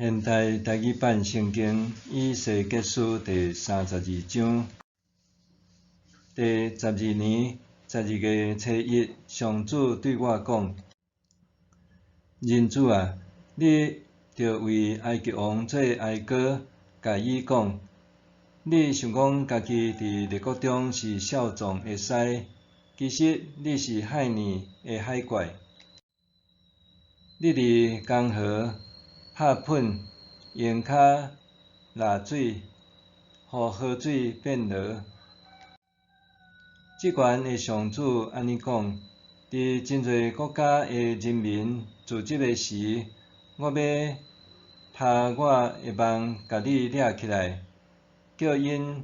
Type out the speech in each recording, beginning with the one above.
現代台語版聖經以西結書第三十二章，第十二年十二月初一，上主對我講：人子啊，你著為埃及王做哀歌，共伊講：你想講家己佇列國中是少壯的獅，其實你是害膩的海怪。你佇江河拍噴，用跤抐水，予河水變濁。至懸的上主按呢講：佇真濟國家的人民聚集的時，我欲拍我的網共你掠起來，叫𪜶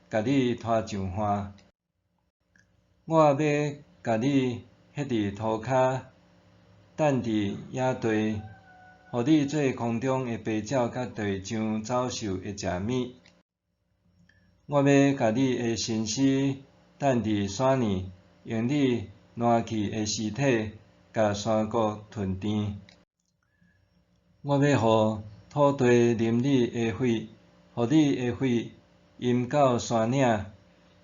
共你拖上岸。我欲共你歇佇塗跤，擲佇野地，予你做空中的飛鳥佮地上走獸的食物。我欲共你的身屍擲佇山裡，用你爛去的屍體，共山谷吞甜。我欲予土地啉你的血，予你的血淹到山嶺，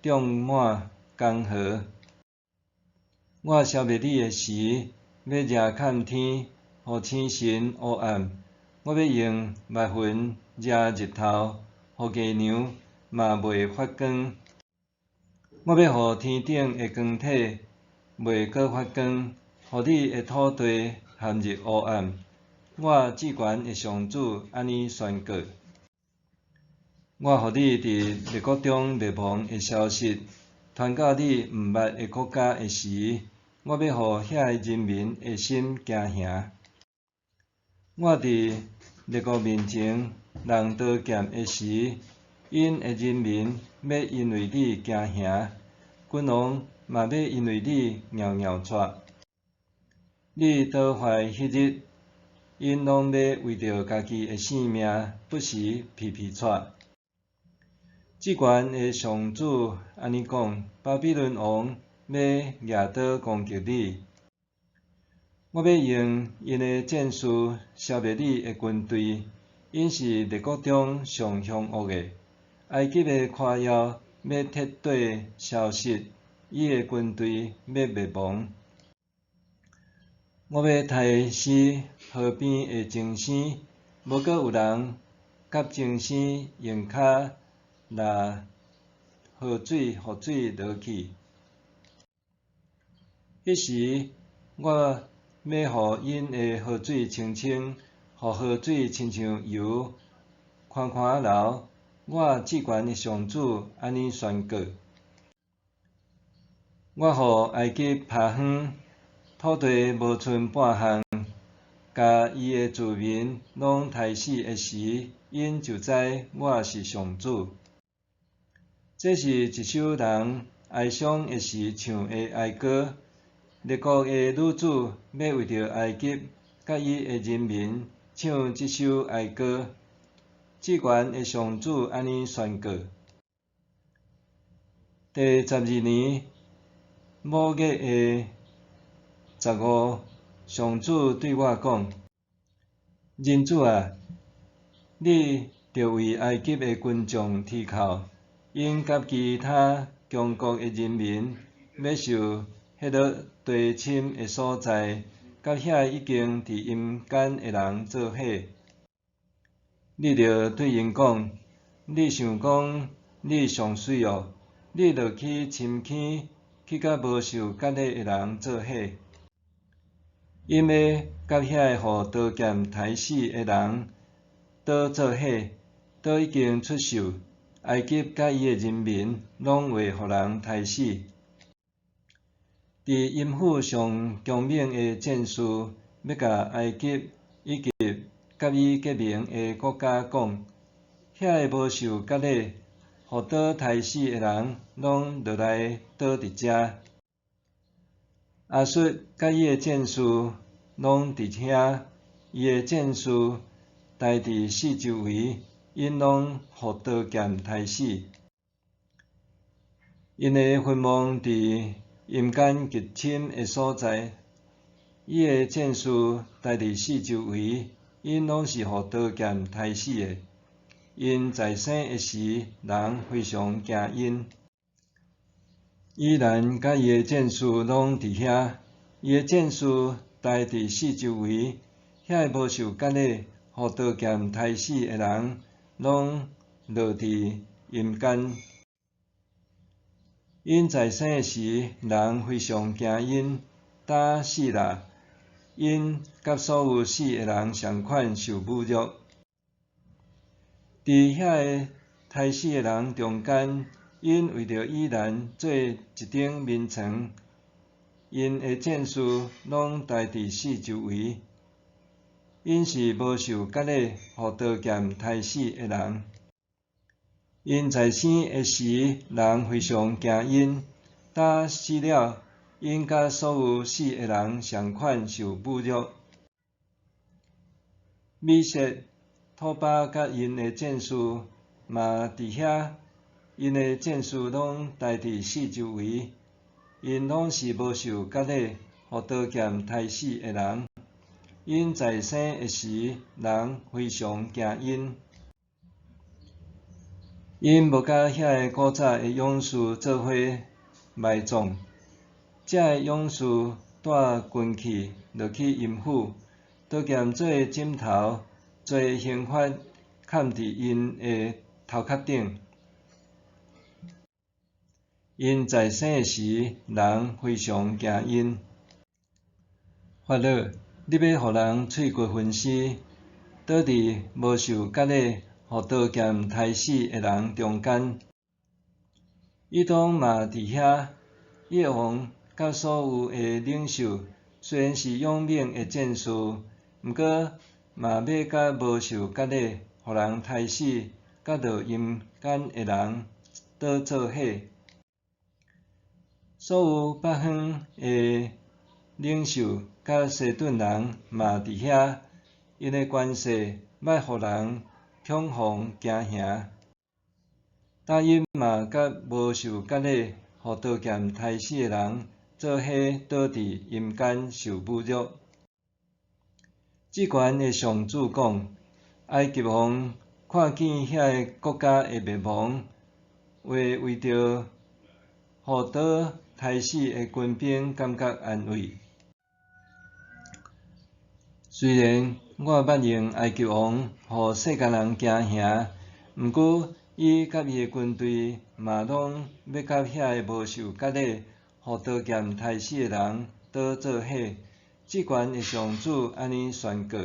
漲滿江河。我消滅你的時，欲掠崁天，予星辰烏暗。我欲用密雲遮日頭，予月娘嘛袂發光。我欲予天頂的光體袂閣發光，予你的土地陷入烏暗。我至懸的上主按呢宣告：我予你佇列國中滅亡的消息，傳到你毋捌的國家的時，我欲予遐个人民的心驚嚇。我佇列國面前弄刀劍的時，𪜶的人民欲因為你驚嚇，君王嘛欲因為你掻掻掣。你倒壞彼日，𪜶攏欲為著家己的性命，不時皮皮掣。至懸的上主按呢講：巴比倫王欲舉刀攻擊你，我欲用𪜶的戰士消滅你的軍隊，𪜶是列國中上兇惡的。埃及的誇耀欲徹底消失，伊的軍隊欲滅亡。我欲刣死河邊的精牲，無閣有人佮精牲用跤抐河水，予水落去。彼時，我欲予𪜶的河水清清，予河水親像油，寬寬仔流。我至懸的上主按呢宣告：我予埃及拋荒，土地無賰半項，共伊的子民攏刣死的時，𪜶就知我是上主。這是一首人哀傷的時唱的哀歌。列國的女子欲為著埃及佮伊的人民唱這首哀歌。至懸的上主按呢宣告：第十二年某月的十五，上主對我講：人子啊，你著為埃及的軍將啼哭，𪜶佮其他強國的人民欲受彼落低深的所在，佮遐已經佇陰間的人做伙。你著對𪜶講：你想講你上媠哦，你落去深坑，去佮無受割禮的人做伙。𪜶欲佮遐个予刀劍刣死的人倒做伙，刀已經出售，埃及佮伊的人民攏會予人刣死。佇陰府上強猛的戰士，欲共埃及以及佮伊結盟的國家講：遐个無受割禮、予刀刣死的人，攏落來倒佇遮。亞述佮伊的戰士攏佇遐，伊的戰士待佇四周圍，𪜶攏予刀劍刣死。𪜶的墳墓佇陰間極深的所在，伊的戰士待佇四周圍， 𪜶攏是予刀劍刣死的。𪜶在生的時，人非常驚𪜶。以蘭佮伊的戰士攏佇遐，伊的戰士待佇四周圍，遐个無受割禮、予刀劍刣死的人，攏落佇陰間。𪜶在生的時，人非常驚𪜶，今死啦，𪜶佮所有死的人仝款受侮辱。佇遐个刣死的人中間，𪜶為著以蘭做一頂眠床，𪜶的戰士攏待佇四周圍，𪜶是無受割禮、予刀劍刣死的人。𪜶在生的時，人非常驚𪜶，今死了，𪜶佮所有死的人仝款受侮辱。米設、托巴佮𪜶的戰士嘛佇遐，𪜶的戰士攏待佇四周圍，𪜶攏是無受割禮、予刀劍刣死的人。𪜶在生的時，人非常驚𪜶。𪜶無佮遐个古早的勇士做伙埋葬，這个勇士帶軍器落去陰府，刀劍做的枕頭，做刑罰，崁佇𪜶的頭殼頂。𪜶在生的時，人非常驚𪜶。法老，你欲予人喙骨分屍，倒佇無受割禮、予刀劍刣死的人中間。以東嘛佇遐，伊的王佮所有的領袖，雖然是勇猛的戰士，毋過嘛欲佮無受割禮、予人刣死、佮落陰間的人倒做伙。所有北方的領袖佮西頓人嘛佇遐，𪜶的權勢捌予人恐慌驚嚇。但𪜶嘛佮無受割禮、予刀劍刣死的人做伙倒佇陰間受侮辱。至懸的上主講：埃及王看見遐个國家的滅亡，會為著予刀刣死的軍兵感覺安慰。雖然我捌用埃及王予世間人驚嚇，毋過伊佮伊的軍隊嘛攏欲佮遐个無受割禮、予刀劍刣死的人倒做伙。至懸的上主按呢宣告。